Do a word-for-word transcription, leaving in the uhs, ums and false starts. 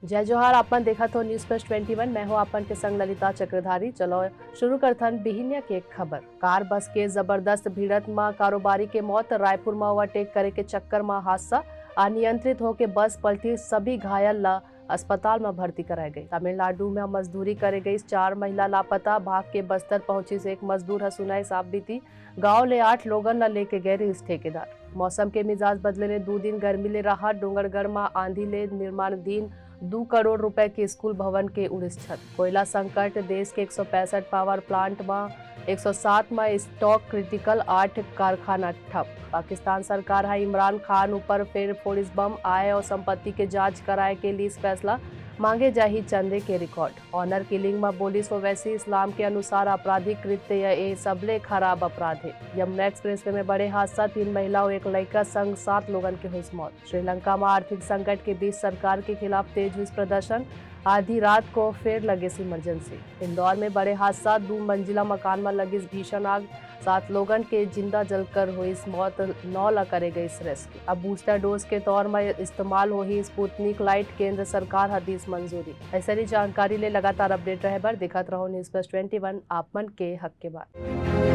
जय जोहार, आप मन देखत हो News Flash twenty one, मैं हूं आप मन के संग ललिता चक्रधारी। चलो शुरू करथन बिहिनिया के खबर। कार बस के जबरदस्त भिड़त म कारोबारी के मौत, रायपुर म ओवरटेक करे के चक्कर म हादसा, अनियंत्रित होके बस पलटी, सभी घायल ला अस्पताल म भर्ती कराए गई। तमिलनाडु म मजदूरी करे गई चार महिला लापता, भाग के बस्तर पहुंचिस एक मजदूर ह सुनाइस आप बीती। गांव ले आठ लोगन ला लेके गए रहिस ठेकेदार। मौसम के मिजाज बदले ले दू दिन गर्मी ले राहत, डोंगरगढ़ म आंधी ले निर्माणाधीन दू करोड़ रुपए के स्कूल भवन के उड़िस छत। कोयला संकट, देश के एक सौ पैंसठ पावर प्लांट म एक सौ सात म स्टॉक क्रिटिकल, आठ कारखाना ठप। पाकिस्तान सरकार ह इमरान खान ऊपर फेर फोड़िस बम, आय और संपत्ति के जांच कराए के लीस फैसला, मांगे जाही चंदे के रिकॉर्ड। ऑनर किलिंग म बोलिस ओवैसी, इस्लाम के अनुसार आपराधिक कृत्य ये सबले खराब अपराध हे। यमुना एक्सप्रेसवे में बड़े हादसा, तीन महिला और एक लड़का संग सात लोगन के होइस मौत। श्रीलंका म आर्थिक संकट के बीच सरकार के खिलाफ तेज हुइस प्रदर्शन, आधी रात को फेर लगिस इमरजेंसी। इंदौर में बड़े हादसा, दू मंजिला मकान म लगिस भीषण आग, सात लोगन के जिंदा जलकर होइस मौत, नौ ला करे गइस रेस्क्यू। अब बूस्टर डोज के तौर म इस्तेमाल होही स्पुतनिक लाइट, केंद्र सरकार ह दीस मंजूरी। ऐसे ही जानकारी ले लगातार अपडेट रहे बर देखत रहो News Flash twenty one, आप मन के हक के बात।